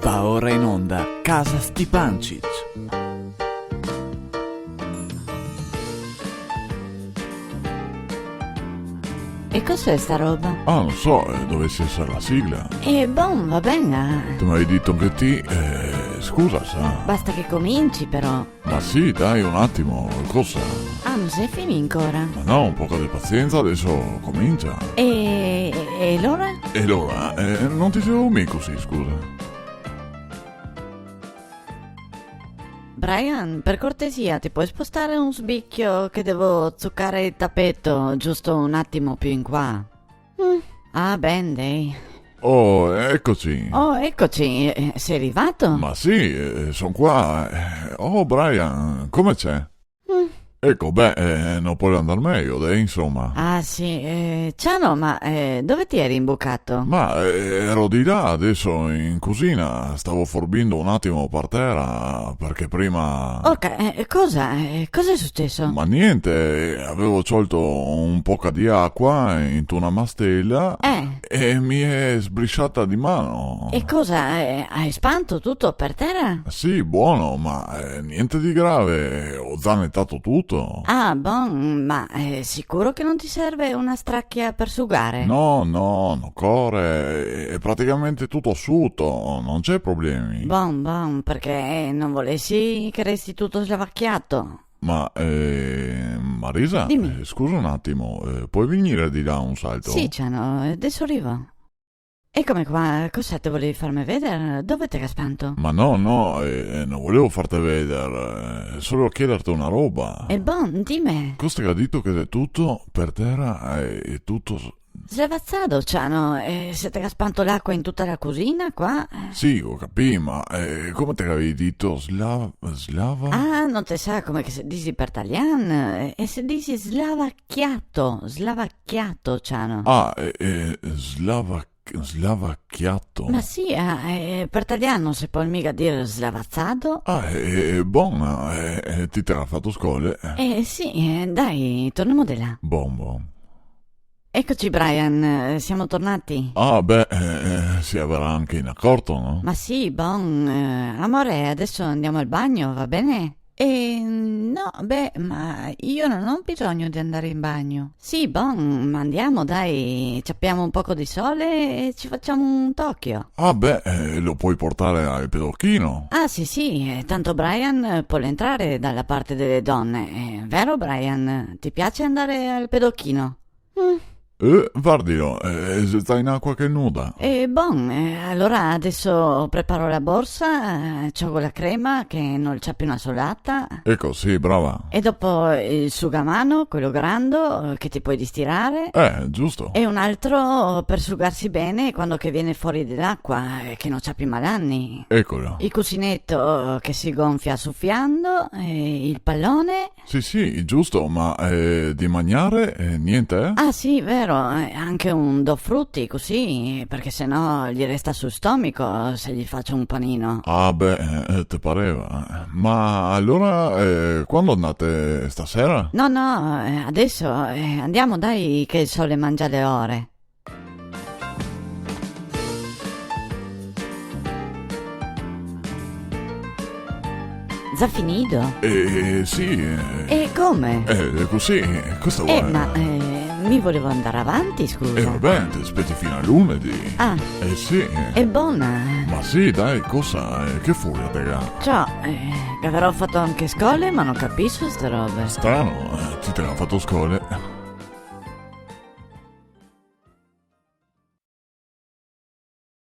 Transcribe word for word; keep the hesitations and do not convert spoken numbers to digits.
Va ora in onda Casa Stipancich. E cos'è sta roba? Ah, no so, eh, dovesi eser la sigla. Eh, bon, va ben, ah. Te me gavevi dito anca ti, eh, scusa, sa. Basta che cominci, però. Ma sì, dai, un atimo, cosa? Ah, no xe finì ancora? Ma no, un poco de pazienza, deso comincia. E, e alora? E alora? Eh, no te disevo mi cusì, scusa. Brian, per cortesia, ti puoi spostare un sbicchio che devo zuccare il tappeto giusto un attimo più in qua? Mm. Ah, ben, dei. Oh, eccoci. Oh, eccoci, eh, sei arrivato? Ma sì, eh, son qua. Eh, oh, Brian, come xe? Mm. Eco, beh, eh, no pol andar mejo, dei, insoma. Ah, sì, eh, Ciano, ma, eh, dove ti eri imbucato? Ma, eh, ero di là, deso in cusina, stavo forbindo un atimo par tera, parché prima... Orca, eh, cosa? Eh, cosa è succeso? Ma niente, avevo ciolto un poca di acqua in una mastela... Eh. E mi è sbrisciata di mano. E cosa, eh, hai spanto tutto per terra? Sì, buono, ma, eh, niente di grave, ho zanettato tutto. Ah, bon, ma, eh, sicuro che non ti serve una stracchia per sugare? No, no, no occorre, è praticamente tutto asciutto, non c'è problemi. Bon, bon, perché non volessi che resti tutto slavacchiato. Ma, eh, Marisa, dimmi. Eh, scusa un attimo, eh, puoi venire di là un salto? Sì, Ciano, adesso arrivo. Eccomi qua, cosa te volevi farme veder? Dove te ga spanto? Ma no, no, eh, non volevo farte veder, eh, solo chiederte una roba. E bon, dime. Cosa te ga dito che xe tutto per tera, eh, e tutto s- Slavazado, Ciano, eh, se te ga spanto l'acqua in tutta la cusina, qua, eh. Sì, ho capì, ma, eh, come te gavevi dito, sla-, slava? Ah, no te sa come che se disi per talian, eh, e se disi slavacchiato, slavacchiato, Ciano. Ah, eh, eh, slava-, slavacchiato? Ma sì, ah, eh, per talian no se pol miga dir slavazado. Ah, eh, eh, bon, eh, eh, ti te ga fato scole, eh. Eh, sì, eh, dai, tornemo de là. Bon, bon. Eccoci, Brian, eh, siamo tornati. Ah, beh, eh, eh, se averà anche inacorto, no? Ma sì, bon, eh, amore, adesso andiamo al bagno, va bene? Eh, no, beh, ma io non ho bisogno di andare in bagno. Sì, bon, ma andiamo, dai, ciappiamo un poco di sole e ci facciamo un tocchio. Ah, beh, eh, lo puoi portare al pedochino. Ah, sì, sì, eh, tanto Brian, eh, pol entrare dalla parte delle donne, eh, vero, Brian? Ti piace andare al pedochino? Mm. Eh, vardilo, eh, xe za in acqua che nuda. Eh, bon, eh, allora adesso preparo la borsa, eh, ciogo la crema che non ciappi una solata. Ecco, sì, brava. E dopo il sugamano, quello grando, eh, che ti puoi distirare. Eh, giusto. E un altro per sugarsi bene quando che viene fuori dell'acqua, eh, che non ciappi malanni. Eccolo. Il cuscinetto che si gonfia soffiando, eh, il pallone. Sì, sì, giusto, ma, eh, di magnare, eh, niente, eh? Ah, sì, vero, eh, anche un do frutti, così, perché se no gli resta sul stomaco se gli faccio un panino. Ah, beh, eh, te pareva. Ma allora, eh, quando andate stasera? No, no, eh, adesso, eh, andiamo, dai, che il sole mangia le ore. Za finì? Eh, sì, eh. E come? Eh, cusì, cosa vuoi? Eh, ma, eh, mi volevo andare avanti, scusa. Eh, va ben, te speti fin a lunedì. Ah. Eh, sì. E bona. Ma sì, dai, cosa, eh, che furia te ga? Ciò, eh, che avrò fatto anche scole, ma non capisco ste robe. Strano, eh, ti te ga fato scole.